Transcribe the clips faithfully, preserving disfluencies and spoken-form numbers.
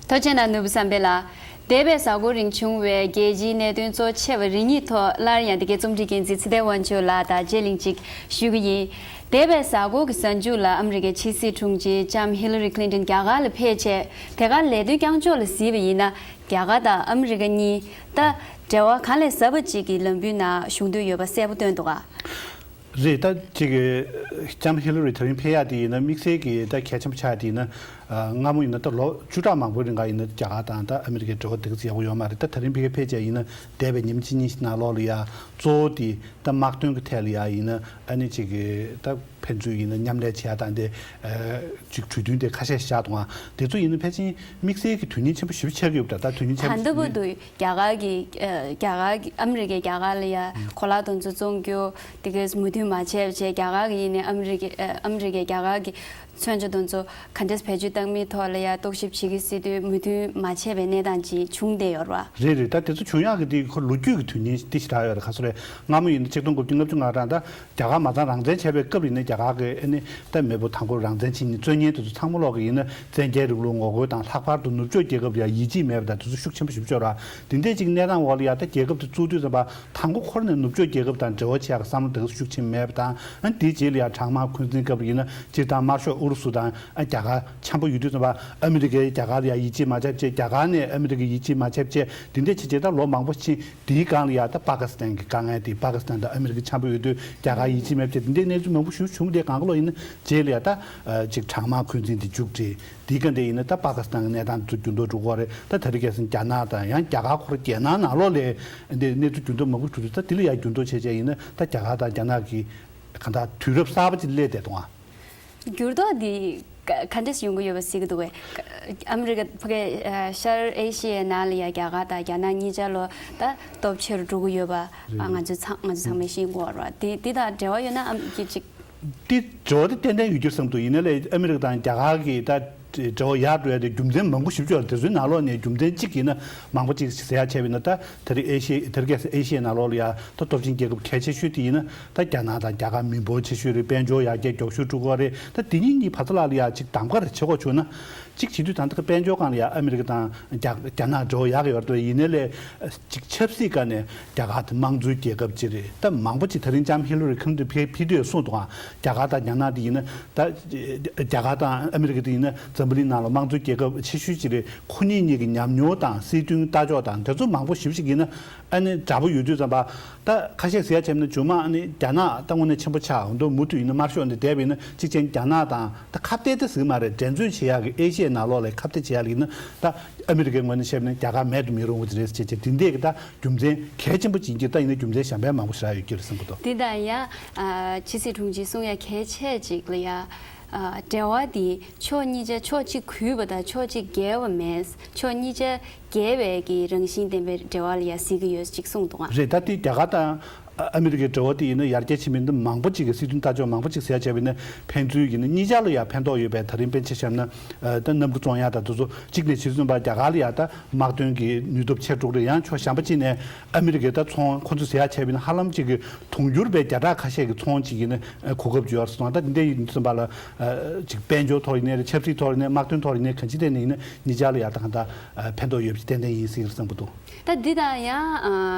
ཐུགས་རྗེ་གནང་ནོར་བུ་བསམ་འཕེལ་ལགས། འདས་པའི་གཟའ་འཁོར་རིང་བྱུང་བའི་རྒྱལ་སྤྱིའི་གནད་དོན་གཙོ་ཆེ་བ་རེ་གཉིས་ཐོག་སླར་ཡང་འདི་གའི་རྩོམ་སྒྲིག་འགན་འཛིན་ཚེ་བརྟན་དབང་ཕྱུག་ལགས་དང་བརྗེ་གླེང་ཅིག་ཞུ་གི་ཡིན། འདས་པའི་གཟའ་འཁོར་གྱི་གཟའ་མཇུག་ལ་ཨ་མི་རི་ཀའི་ཕྱི་སྲིད་དྲུང་ཆེ་ལྕམ་ཧི་ལ་རི་ཁི་ལིན་ཏོན་རྒྱ་གར་ལ་ཕེབས་བྱས། དེ་གར་ལས་དོན་རྐྱང་ཕྱོགས་ལ་གཟིགས་པ་ཡིན་ན། རྒྱ་གར་དང་ཨ་མི་རི་ཀ་གཉིས་ད་འབྲེལ་བ་གང་ལས་ཟབ་པ་ཅིག་གི་ལམ་བུའི་ནང་ཞུགས་འདོད་ཡོད་པ་གསལ་པོ་སྟོན་འདུག་ག། རེད། ད་ཅིག་ལྕམ་ཧི་ལ་རི་དེ་རིང་ཕེབས་ཡག་དེ་ཡིན་ན་དམིགས་བསལ་གྱི་ད་གལ་ཆེན་པོ་ཆགས་དེ་ཡིན་ན། སྔ་མོ་ཡིན་ན་ད་ལོ་བཅུ་ཕྲག་མང་པོའི་རིང་ག་ཡིན་ན་རྒྱ་གར་དང་ད་ཨ་མི་རི་ཀའི་འབྲེལ་བ་དེ་ག་ཚོད་ཡག་པོ་ཡོད་མ་རེད། ད་དེ་རིང་ཕ་གིར་ཕེབས་བྱས་ཡིན་ན་འདས་པའི་ཉིན་གཅིག་གཉིས་ཤིག་ནང་ལོགས་ལ་ཡ་གཙོ་བོ་དེ་ད་དམག་དོན་གྱི་ཐད་ལ་ཡ་ཡིན་ན་ཨ་ནི་ཅིག་ད་ཕན་ཚུན་ཡིན་ན་མཉམ་ལས་བྱེད་ཡག་དང་དེ་ཅིག་གྲོས་མཐུན་དེ་ཁ་ཤས་ཤིག་བཞག་འདུག་ཨ། དེ་ཚོ་ཡིན་ན་ཕལ་ཆེར་དམིགས་བསལ་གྱི་དོན་སྙིང་ཆེན་པོ་ཞེ་པོ་ཆགས་ཀྱི་ཡོད་པ་འདྲ། ད་དོན་སྙིང་ཆེན་པོ་ཞེ་པོ་ད་ལྟ་བུ་དུས་རྒྱ་གར་གྱི་ཨ། རྒྱ་གར་གྱི་ཨ་མི་རི་ཀས་རྒྱ་གར་ལ་ཡ་གོ་ལག་དེ་ཚོ་བཙོང་རྒྱུ་དེ་གའི་མོས་མཐུན་མ་བྱས་པ་བྱས། རྒྱ་གར་གྱི་ཡིན་ནའི་ཨ་མི་རི་ཀས་ཨ། ཨ་མི་རི་ཀས་རྒྱ་གར་གྱི་མཚོན་ཆ་དེ་ཚོ་ག་འདྲས་བེད་སྤྱོད་བཏང་མིན་ཐོག་ལ་ཡ་རྟོག་ཞིབ་བྱེད་ཀྱི་སྲིད་དུས་མོས་མཐུན་མ་བྱས་པའི་གནས་སྟངས་ཅིག་བྱུང་བསྡད་ཡོད་རེད་བ། རེད་རེད། ད་དེ་ཚོ་བྱུང་ཡག་གི་དེ་ཁོ་ལོ་རྒྱུས་ཀྱི་དོན་སྙིང་དེ་ཞེ་དྲག་ཡོད་རེད། ག་ཚོད་རེད། སྔ་མོ་ཡིན་ན་ཆིག་སྟོང་དགུ་བརྒྱ་ལྔ་བཅུ་ང་གྲངས་ད། རྒྱ་གར་མ་རྩ་རང་བཙན་བྱས་པའི་སྐབས་ལ་ཡིན་ན་རྒྱ་གར་གྱི་ཨ་ནི་ད་མེས་པོ་དང་པོ་རང་བཙན་ཕྱིན་ནས་རྩོད་མཁན་དེ་ཚོ་ཚང་མ་ལོག་གི་ཡིན་ན་བཙན་རྒྱལ་རིང་ལུགས་ངོ་རྒོལ་དང་། ལྷག་པར་དུ་ནུབ་ཕྱོགས་རྒྱལ་ཁབ་ལ་ཡ་ཡིད་ཆེས་མེད་པ་དང་དེ་ཚོ་ཤུགས་ཆེན་པོ་ཞེ་པོ་ཅིག་ཡོད་རེད། དེ་འདྲའི་ཅིག་གནས་སྟངས་འོག་ལ་ཡ་ད་རྒྱལ་ཁབ་དེ་བཙུགས་དུས་ཙམ་པ་དང་པོ་ཁོ་རང་ནས་ནུབ་ཕྱོགས་རྒྱལ་ཁབ་དང་འབྲེལ་བ་བྱེད་ཡག་གི་བསམ་བློ་དེ་ཚོ་ཤུགས་ཆེན་མེད་པ་དང་། ཨ་ནི་དེའི་རྗེས་ལ་ཡ་གྲང་དམག་འཁོན་འཛིན་སྐབས་ལ་ཡིན་ན་སྤྱིར་བཏང་དམར་ཤོག་ཨུ་རུ་སུ་དང་ཨ་རྒྱ་གར་འཆམ་པོ་ཡོད་དུས་ཙམ་པ་ཨ་མི་རི་ཀས་རྒྱ་གར་ལ་ཡ་ཡིད་ཆེས་མ་བྱས་བྱས། རྒྱ་གར་ནས་ཨ་མི་རི་ཀ་ཡིད་ཆེས་མ་བྱས་བྱས། དེ་འདྲ་བྱས་བྱས་ད་ལོ་མང་པོ་ཕྱིན། དེའི་སྒང་ལ་ཡ་ད་པ་ཀི་སི་ཐན་གྱི་དཀའ་ངལ་དེ། པ་ཀི་སི་ཐན་དང་ཨ་མི་རི་ཀ་འཆམ་པོ་ཡོད་དུས་རྒྱ་གར་ཡིད་ཆེས་མེད་པ་བྱས། དེ་འདྲའི་གནས་ཚུལ་མང་པོ་ཞིག་བྱུང་། དེ་སྒང་ག་ལོག་ཡིན་ན་རྗེས་ལ་ཡ་ད་ཅིག་གྲང་དམག་འཁོན་འཛིན་དེ་མཇུག་བསྒྲིལ། དེའི་སྒང་དེ་ཡིན་ན་ད་པ་ཀི་སི་ཐན་གྱི་གནས་སྟངས་དེ་ཚོ་འགྱུར་ལྡོག་འགྲོ་གི་ཡོད་རེད། ད་དེ་རིང་ཁ་སང་རྒྱ་ནག་དང་ཡང་རྒྱ་གར་ཁོ་རང་རྒྱལ་ནང་ནང་ལོགས་ལ་འདི་གནས་ཚུལ་འགྱུར་ལྡོག་མང་པོ་འགྲོ་དུས། ད་དེ་ལ་ཡ་འགྱུར་ལྡོག་བྱས་བྱས་ཡིན་ན་ད་རྒྱ་གར་དང་རྒྱ་ནག་གི་གང་ལྟར་དུས་རབས་གསར་པ་ཅིག་སླེབས་བསྡད་འདུག་ཨ། འགྱུར་ལྡོག་འདི་ག་ག་འདྲས་ཡོང་གི་ཡོད་པ་གཟིགས་ཀྱི་འདུག་གས། ཨ་མི་རི་ཀ་ཕ་གི་ཨ་ཤར་ཨེ་ཤི་ཡའི་ནང་ལ་ཡ་རྒྱ་གར་དང་རྒྱ་ནག་གཉིས་ཆ་ལོ་ད་སྟོབས་ཆེ་རུ་འགྲོ་གི་ཡོད་པ། ཨ་ང་ཚོ་ཚང་ང་ཚོ་ཚང་མས་ཤེས་ཀྱི་ཡོད་རེད་བ། དེ་དེ་དང་འབྲེལ་བ་ཡོད་ན་ཨ་མི་གི་ཅིག་དེ་འབྲེལ་བ་དེ་ཏན་ཏན་ཡོད་རྒྱུ་བསམ་འདུག་ཡིན་ནའི་ལས་ཨ་མི་རི་ཀ་དང་རྒྱ་གར་གྱི་ད་འབྲེལ་བ་ཡག་འགྲོ་ཡ་དེ་རྒྱུ་མཚན་མང་པོ་ཞེ་པོ་ཅིག་ཡོད་རེད། དེ་ཚོའི་ནང་ལོགས་ནས་རྒྱུ་མཚན་གཅིག་ཡིན་ན་མང་པོ་ཅིག་ཟེར་ཡ་བྱས་པ་ཡིན་ན། ད་དེ་རིང་ཨེ་ཤི་ཡ་དེ་རིང་ཁ་སང་ཨེ་ཤི་ཡའི་ནང་ལོགས་ལ་ཡ་ད་སྟོབས་ཆེན་རྒྱལ་ཁབ་གལ་ཆེ་ཤོས་དེ་ཡིན་ན་ད་རྒྱ་ནག་དང་རྒྱ་གར་མི་འབོར་ཆེ་ཤོས་རེད། དཔལ་འབྱོར་ཡར་རྒྱས་མགྱོགས་ཤོས་འགྲོ་གི་རེད། ད་དེ་གཉིས་གཉིས་བར་ཐག་ལ་ཡ་ཅིག་གདམ་ག་རེ་བྱེད་དགོས་བྱུང་ན། གཅིག་བྱེད་དུས་ད་ལྟ་དཔལ་འབྱོར་སྒང་ལ་ཡ་ཨ་མི་རི་ཀ་དང་རྒྱ་རྒྱ་ནག་འབྲེལ་བ་ཡག་གི་ཡོད་རེད། ཡིན་ནའི་ལས་གཅིག་ཆབ་སྲིད་སྒང་ནས་རྒྱ་གར་དེ་དམངས་གཙོའི་རྒྱལ་ཁབ་ཅིག་རེད། ད་མང་པོ་ཅིག་དེ་རིང་ལྕམ་ཧི་ལ་རི་ཁིན་ཏོན་ཕེབས་ཕེབས་དུས་གསུངས་འདུག་ཨ། རྒྱ་གར་དང་རྒྱ་ནག་དེ་ཡིན་ན་ད་རྒྱ་གར་དང་ཨ་མི་རི་ཀ་དེ་ཡིན་ན་འཛམ་བུ་གླིང་ནང་ལ་དམངས་གཙོའི་རྒྱལ་ཁབ་ཆེ་ཤོས་ཅིག་རེད། ཁོ་གཉིས་གཉིས་ཀྱི་ཉམས་མྱོང་དང་སྲིད་དོན་ལྟ་ཕྱོགས་དང་དེ་ཚོ་མང་པོ་ཞེ་པོ་ཅིག་ཡིན་ན། ཨ་ནི་འདྲ་པོ་ཡོད་དུས་ཙམ་པ། ད་ཁ་ཤས་ཟེར་ཡ་བྱས་ན་ཇོ་མ་ཨ་ནི་རྒྱ་ནག་ད་དངོས་གནས་ཆེན་པོ་ཆགས་འོང་དུས། མུ་མཐུད་ཡིན་ན་དམར་ཤོག་འདི་བསྡད་པ་ཡིན་ན་གཅིག་བྱས་ན་རྒྱ་ནག་དང་ད་ཁ་གཏད་དེ་ཟེར་གི་མ་རེད། འགྲན་རྩོད་བྱེད་ཡག་གི་ཨེ་ཤི་ཡའི་ནང་ལོགས་ལ་ཁ་གཏད་བྱེད་ཡག་ལ་ཡིན་ན་ད་ཨ་མི་རི་ཀའི་ངོས་ནས་བཤད་ན་རྒྱ་གར་མེད་དུ་མི་རུང་བ་ཅིག་རེད་ཟེར་བྱས་བྱས། དེ་འདྲས་ཀྱི་ད་རྒྱུ་མཚན་གལ་ཆེན་པོ་ཅིག་ཡིན་གྱི། ད་ཡིན་ན་རྒྱུ་མཚན་གཞན་པ་མང་པོ་ཞེ་དྲག་ཡོད་ཀྱི་རེད་བསམ་གྱི་འདུག་དེ་དང་ཡང་ཕྱི་སྲིད་དྲུང་ཆེས་གསུང་ཡ་གལ་ཆེ་ཅིག་ལ་ཡ། འབྲེལ་བ་འདི་ཕྱོགས་གཉིས་ཆ་ཕྱོགས་གཅིག་གུས་པ་དང་ཕྱོགས་གཅིག་རྒྱལ་བ་མེད། ཕྱོགས་གཉིས་ཆ་རྒྱལ་བའི་གི་རང་བཞིན་ལྡན་པའི་འབྲེལ་བ་ལ་ཡ་གཟིགས་ཀྱི་ཡོད་ཅིག་གསུངས་འདུག་ཨ། རེད། ད་དེ་རྒྱ་གར་དང་ཨ་མི་རི་ཀའི་འབྲེལ་བ་དེ་ཡིན་ན་ཡར་རྒྱས་ཕྱིན་པ་ཡིན་ན། མང་པོ་ཅིག་གི་སྲིད་དོན་ལྟ་ཕྱོགས་མང་པོ་ཅིག་ཟེར་ཡ་བྱས་པ་ཡིན་ན་ཕན་ཚུན་ཡིན་ན་གཉིས་ཆ་ལ་ཡ་ཕན་ཐོགས་ཡོད་པའི། ད་རིང་དཔེར་ཆ་བཞག་ན་ད་གནམ་གྲུ་བཙོང་ཡ་དང་དེ་ཚོ་གཅིག་ནས་བྱེད་དུས་ཙམ་པ་རྒྱ་གར་ལ་ཡ་ད་དམག་དོན་གྱི་ནུས་སྟོབས་ཆེ་འགྲོ་གི་རེད། ཡང་ཕྱོགས་གཞན་པ་གཅིག་ནས་ཨ་མི་རི་ཀའི་ད་ཚོང་ཁོ་ཚོས་ཟེར་ཡ་བྱས་པ་ཡིན་ན་ཧ་ལམ་ཅིག་གི་དུང་ཕྱུར་བའི་བརྒྱ་ཕྲག་ཁ་ཤས་ཀྱི་ཚོང་ཅིག་ཡིན་ན་གོ་སྐབས་ཅིག་ཡོད་རེད་སོང་། ད་དེ་འདྲ་ཡིན་དུས་ཙམ་པ་ལ་ཅིག་དཔལ་འབྱོར་ཐོག་ཡིན་ནའི་རེད། ཆབ་སྲིད་ཐོག་ཡིན་ནའི། དམག་དོན་ཐོག་ཡིན་ནའི། གང་ཅི་ཐད་ནས་ཡིན་ན་གཉིས་ཆ་ལ་ཡ་ད་གང་ལྟར་ཕན་ཐོགས་ཡོད་པ་ཏན་ཏན་ཡིན་ཟེར་གྱི་བསམ་གྱི་འདུག་ད་འདི་དང་ཡང་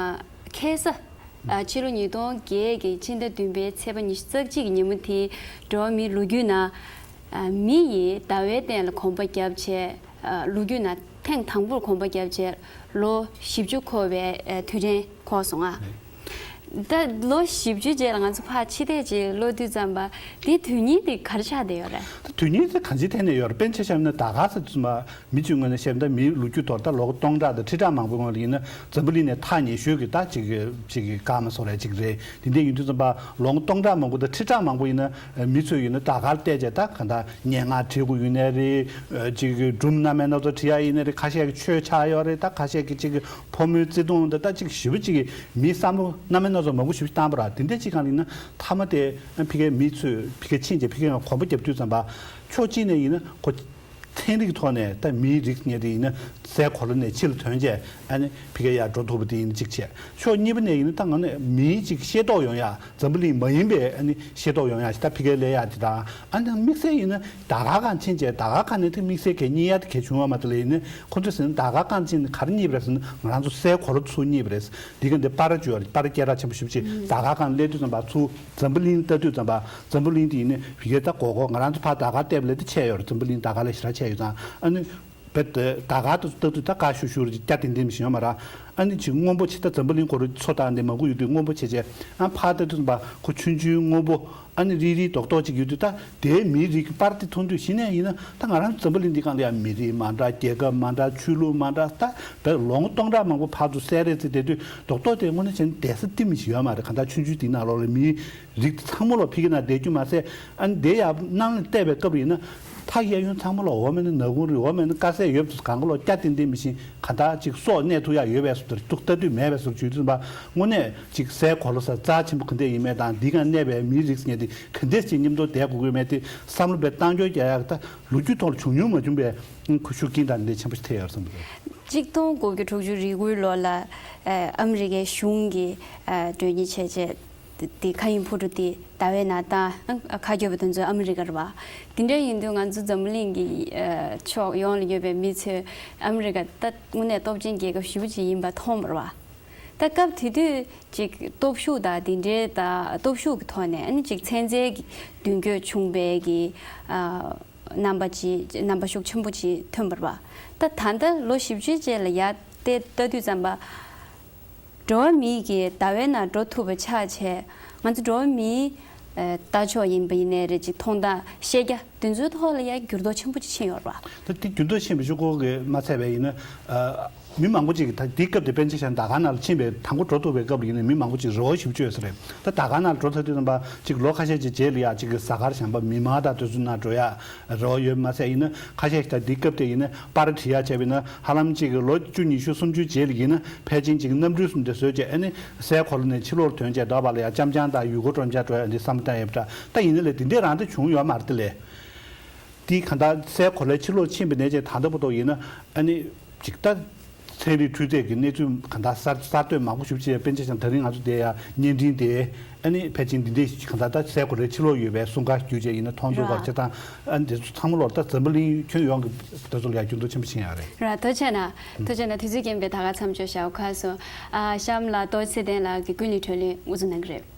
ཁ་སང་ཕྱི་ལོ་ཉིས་སྟོང་བརྒྱད་ཀྱི་ཕྱི་ཟླ་བདུན་པའི་ཚེས་པ་ཉི་ཤུ་རྩ་གཅིག་གི་ཉིན་མོ་དེ་འགྲོ་བ་མིའི་ལོ་རྒྱུས་ནང་། མི་ཡིས་ཟླ་བའི་སྟེང་ལ་གོམ་པ་བརྒྱབ་བྱས། ལོ་རྒྱུས་ནང་ཐེངས་དང་པོར་གོམ་པ་བརྒྱབ་བྱས་ལོ་བཞི་བཅུ་འཁོར་བའི་དུས་དྲན་འཁོར་སོང་ང་། ད་ལོ་བཞི་བཅུ་རྗེས་ལ་ང་ཚོ་ཕར་ཕྱི་བལྟས་ཅིག་ལོག་དུས་ཙམ་པ་དེའི་དོན་སྙིང་དེ་ག་རེ་ཆགས་བསྡད་ཡོད་རེད། ད་དོན་སྙིང་དེ་གང་ཅིའི་ཐད་ནས་ཡོད་རེད། དཔེར་ན་ཆ་བཞག་ན་ད་ག་ས་དུས་ཙམ་པ་མི་གཅིག་ངོས་ནས་བཤད་ན། ད་མིའི་ལོ་རྒྱུས་ཐོག་ད་ལོ་ངོ་སྟོང་ཕྲག་དང་ཁྲི་ཕྲག་མང་པོའི་སྔོན་ལ་ཡིན་ན་འཛམ་བུ་གླིང་ནས་ཐག་ཉེ་ཤོས་ཀྱི་ད་ཅིག་ཅིག་སྐར་མ་བཟོ་ར་ཅིག་རེད། དེ་འདྲ་ཡིན་དུས་ཙམ་པ་ལོ་ངོ་སྟོང་ཕྲག་མང་པོ་དང་ཁྲི་ཕྲག་མང་པོ་ཡིན་ན་མི་ཚོས་ཡིན་ན་ད་ག་ལ་བལྟས་བྱས་ད་གང་ལྟར་སྙན་ངག་བྲིས་དགོས་ཡིན་ནའི་རེད། ཅིག་སྒྲུང་སྣ་མིན་སྣ་ཚོགས་བྲིས་ཡ་ཡིན་ནའི་རེད། ཁ་ཤས་ཀྱིས་ཆོས་ཆགས་ཡོད་རེད། ད་ཁ་ཤས་ཀྱིས་ཅིག་ཕོ་མོའི་བརྩེ་དུང་དང་ད་ཅིག་ཞེ་པོ་ཅིག་གིས་མིའི་བསམ་བློ་སྣ་མིན་སྣ་ཚོགས་མང་པོ་ཞེ་པོ་བཏང་པ་ར། དེ་འདྲ་ཅིག་སྒང་ལ་ཡིན་ན་མཐའ་མ་དེ་ཕ་གིའི་མི་ཚོས་ཕ་གིར་ཕྱིན་བྱས་ཕ་གིར་ཡང་གོམ་པ་བརྒྱབ་དུས་ཙམ་པ་ཕྱོགས་གཅིག་ནས་ཡིན་ན་ཁོ། ཐ་ ཚན་རིག་ཐོག་ནས་ད་མིའི་རིགས་ངེས་དེ་ཡིན་ན་སའི་གོ་ལ་ནས་ཕྱི་ལ་ཐོན་བྱས་ཨ་ནི་ཕ་གིར་ཡར་འགྲོ་ཐུབ་པ་དེ་ཡིན་ན་གཅིག་བྱས། ཕྱོགས་གཉིས་པ་ནས་ཡིན་ན་ད་ང་ནས་མིའི་ཅིག་ཤེས་རྟོགས་ཡོང་ཡ། འཛམ་བུ་གླིང་མ་ཡིན་པའི་ཨ་ནི་ཤེས་རྟོགས་ཡོང་ཡ་ཞིག་ད་ཕ་གིར་སླེབས་ཡ་དེ་དང་། ཨ་ནི་དམིགས་བསལ་ཡིན་ན་ཟླ་སྐར་སྒང་ཕྱིན་བྱས་ཟླ་སྐར་སྒང་ནས་དེ་དམིགས་བསལ་གལ་རྙེད་ཡ་དེ་གལ་བྱུང་བ་མ་གཏོགས་ལ། ཡིན་ན་ཁོ་ཚོས་ཟེར་ན་ཟླ་སྐར་སྒང་ཕྱིན་ནས་ག་རེ་རྙེད་པ་རེད་ཟེར་ན། ང་རང་ཚོ་སའི་གོ་ལ་ཚུར་རྙེད་པ་རེད། འདི་ག་འདི་པར་བརྗོད་པར་པར་སྐད་གྲགས་ཆེན་པོ་ཞེ་པོ་ཅིག་ཟླ་སྐར་སྒང་སླེབས་དུས་ཙམ་པ་ཚུར་འཛམ་བུ་གླིང་ལྟ་དུས་ཙམ་པ། འཛམ་བུ་གླིང་དེ་ཡིན་ན་ཕ་གིར་ད་གོ་གོ་ང་རང་ཚོ་ཕར་ཟླ་སྐར་བལྟས་པ་ལས་དེ་ཆེ་ཡོད་རེད། འཛམ་བུ་གླིང་ཟླ་སྐར་ལས་ཞེ་དྲག་ཆེ་ཡོད་ཙང་། ཨ་ནི་བེད་ཟླ་སྐར་དུ་ལྟ་དུས་ད་དཀར་ཤུར་ཤུར་རེད། སྐྱ་ལྡིང་ལྡིང་མི་ཤེས་ཡོད་མ་རེད། ཨ་ནི་ཅིག་སྔོན་པོ་ཆེ་ད་འཛམ་བུ་གླིང་སྐོར་མཚོ་དང་འདི་མང་པོ་ཡོད་དུས་སྔོན་པོ་ཆེ་ཆེ། ཨ་ཕར་ལྟ་དུས་ཙམ་པ་ཁོ་ཆུང་ཆུང་སྔོན་པོ། ཨ་ནི་རིལ་རིལ་རྡོག་རྡོག་ཅིག་ཡོད་དུས་ད་དེའི་མིའི་རིགས་ཀྱི་པར་དེ་མཐོང་དུས་གཞི་ནས་ཡིན་ན་ད་ང་རང་འཛམ་བུ་གླིང་འདི་སྒང་ལ་ཡང་མི་རིགས་མ་འདྲ། རྒྱལ་ཁབ་མ་འདྲ། ཆོས་ལུགས་མ་འདྲ། ད་བེད་ལོ་ངོ་སྟོང་ཕྲག་མང་པོ་ཕར་ཚུར་བསལ་རེས་ཚེ་བསྡད་དུས་རྡོག་རྡོག་དེ་དངོས་གནས་བྱས་ན་བསྡད་ས་སྟེར་མི་ཞིག་ཡོད་མ་རེད། གང་ལྟར་ཆུང་ཆུང་དེའི་ནང་ལོགས་ལ་མིའི་རིགས་དེ་ཚང་མ་ལོག་ཕ་གི་ནང་བསྡད་རྒྱུ་མ་ཟད། ཨ་ནི་དེ་ཡང་གནམ་ལ་བལྟས་པའི་སྐབས་ལ་ཡིན་ན་མཐའ་གཡས་གཡོན་ཚང་མ་ལ་འོ་མེད་ན་ནག་ཁུང་རེད། འོ་མེད་ན་དཀར་ཟས་ཡོད་པ་གང་ག་ལོག་སྐྱ་ལྡིང་ལྡིང་མི་ཤེས། གང་ལྟར་ཅིག་སྲོག་གནས་ཐུབ་ཡག་ཡོད་པའི་བཟོ་འདྲ་འདུག་ལྟ་དུས་མེད་པའི་བཟོ་འདྲ་བྱུང་དུས་ཙམ་པ། དངོས་གནས་ཅིག་སའི་གོ་ལ་ས་རྩ་ཆེན་པོ་ག་འདྲས་ཡིན་མིན་དང་། འདི་སྒང་གནས་པའི་མིའི་རིགས་ངེས་དེ་ག་འདྲས་ཅིག་མཉམ་དུ་བསྡད་དགོས་ཀྱི་ཡོད་མེད་དེ་བསམ་བློ་དཔེ་གཏོང་སྐྱོར་རྒྱག་ཡག་ད་ལོ་རྒྱུས་ཐོག་ལ་བྱུང་མྱོང་མ་བྱུང་པའི་ཤུགས་རྐྱེན་དང་འདི་ཆེན་པོ་ཞིག་ཐེབས་ཡོད་བསམ་གྱི་འདུག་གཅིག་སྟོང་དགུ་བརྒྱ་དྲུག་ཅུ་རེ་དགུའི་ལོ་ལ། ཨ་མི་རི་ཀའི་གཞུང་གིས་ཨ་མགྲོན་གཉེར་བྱས་རྗེས། དེ་མཁའ་དབྱིངས་འཕུར་གྲུ་དེ་ཟླ་བའི་ནང་བཏང་། ཁ་གྱོད་པ་དེ་ཚོ་ཨ་མི་རི་ཀ་རེད་བ། དེ་འདྲ་ཡིན་དུས་ང་ཚོ་འཛམ་བུ་གླིང་གི་ཨ་ཕྱོགས་ཡོངས་ལ་ཡོད་པའི་མི་ཚོས་ཨ་མི་རི་ཀ་ད་དངོས་གནས་སྟོབས་ཆེན་རྒྱལ་ཁབ་ཞེ་པོ་ཅིག་ཡིན་པ་མཐོང་བ་རེད་བ། ད་སྐབས་དེ་དུས་ཅིག་སྟོབས་ཤུགས་དང་དེ་འདྲའི་ད་སྟོབས་ཤུགས་ཀྱི་ཐོག་ནས་ཨ་ནི་ཅིག་ཚན་རྩལ་གྱི་མདུན་སྐྱོད་བྱུང་བའི་གི་ཨ་རྣམ་པ་ཅིག་རྣམ་པ་ཤུགས་ཆེན་པོ་ཅིག་ཐོན་པ་རེད་བ། ད་ད་ལྟ་ལོ་བཞི་བཅུའི་རྗེས་ལ་ཡར་བལྟས་ལྟ་དུས་ཙམ་པ། འགྲོ་བ་མིའི་གི་ཟླ་བའི་ནང་འགྲོ་ཐུབ་པ་ཆགས་བྱས། ང་ཚོ་འགྲོ་བ་མིའི་ཨ་ལྟ་ཕྱོགས་ཡིན་པ་ཡིན་ནའི་རེད། ཅིག་མཐོང་སྟངས་ཤེས་རྒྱ་དེ་ཚོའི་ཐོག་ལ་ཡང་འགྱུར་ལྡོག་ཆེན་པོ་ཅིག་ཕྱིན་ཡོད་རེད་བ། ད་དེ་འགྱུར་ལྡོག་ཕྱིན་པ་ཤོག་གུ་གི་མ་ཚད་པ་ཡིན་ན། ཨ་མི་མང་པོ་ཅིག་ད་འདི་སྐབས་དེ་པཎ་ཆེན་ཞབས་དྲུང་ཟླ་སྐར་ནང་ལ་ཕྱིན་པའི་དང་པོ་འགྲོ་ཐུབ་པའི་སྐབས་ལ་ཡིན་ན་མི་མང་པོ་ཅིག་རེ་བ་ཞེ་པོ་ཅིག་ཡོད་ས་རེད། ད་ཟླ་སྐར་ནང་ལ་འགྲོ་ཚར་དུས་ཙམ་པ་ཅིག་ལོ་ཁ་ཤས་ཅིག་རྗེས་ལ་ཡ་ཅིག་གི་གཟའ་སྐར་བྱམས་པ་མི་མང་དང་དེ་ཚོའི་ནང་འགྲོ་ཡ་རེ་བ་ཡོད་མ་ཟད། ཡིན་ན་ཁ་ཤས་ཤིག་ད་འདི་སྐབས་དེ་ཡིན་ན་པར་བྲིས་ཡ་བྱས་པ་ཡིན་ན་ཧ་ལམ་ཅིག་གི་ལོ་བཅུ་ཉི་ཤུ་སུམ་ཅུའི་རྗེས་ལ་ཡིན་ན་ཕལ་ཆེར་ཅིག་གནམ་གྲུའི་བཟོ་འདྲ་བཟོས་བྱས། ཨ་ནི་སའི་གོ་ལ་ནས་ཕྱི་ལོགས་ཐོན་བྱས་འགྲོ་བ་ལ་ཡ་འཆམ་འཆམ་དང་ཡུལ་སྐོར་སྤྲོ་འཆམ་འགྲོ་ཡ་འདི་བསམ་བློ་བཏང་ཡོད་པ་འདྲ། ད་ཡིན་ན་ལས་དེ་འདྲས་རང་ད་བྱུང་ཡོད་མ་རེད་དེ་ལས། དེ་གང་ལྟར་སའི་གོ་ལའི་ཕྱི་ལོགས་ཕྱིན་པ་ནས་བྱས་ད་ལྟ་བར་དུ་ཡིན་ན་ཨ་ནི་ཅིག་ད་ཚན་རིག་འཕྲུལ་ཆས་ཀྱི་གནས་ཚུལ་གང་ལྟར་གསར་གསར་གཏོད་མང་པོ་ཞིག་བྱས། པཎ་ཆེན་ཞབས་དྲུང་ད་རིང་ང་ཚོ་བསྡད་ཡ་བརྙན་འཕྲིན་དེ་ཨ་ནི་ཕལ་ཆེར་འདི་འདྲས་གང་ལྟར་ད་སའི་གོ་ལའི་ཕྱི་ལོགས་ཡོད་པའི་སྲུང་སྐར་བརྒྱུད་བྱས་ཡིན་ན་མཐོང་ཐུབ་པ། ར་བྱས་ཙང་ཨ་ནི་དེ་ཚོ་ཚང་མ་ལོག་ད་འཛམ་བུ་གླིང་ཁྱོན་ཡོངས་ཀྱི་དེ་ཚོ་ལ་ཡ་འགྱུར་ལྡོག་ཆེན་པོ་ཕྱིན་ཡ་རེད། ར་ཐུགས་རྗེ་གནང་། ཐུགས་རྗེ་གནང་། དུས་ཚོད་རྐྱེན་པས་ད་ག་མཚམས་འཇོག་བྱ་དགོས་ཁ་སོང་། ཨ་གཤམ་ལ་རྡོ་རྗེ་ཚེ་བརྟན་ལགས་ཀྱིས་ཀུན་གླེང་བགྲོ་གླེང་དབུ་འཛུགས་གནང་གི་རེད།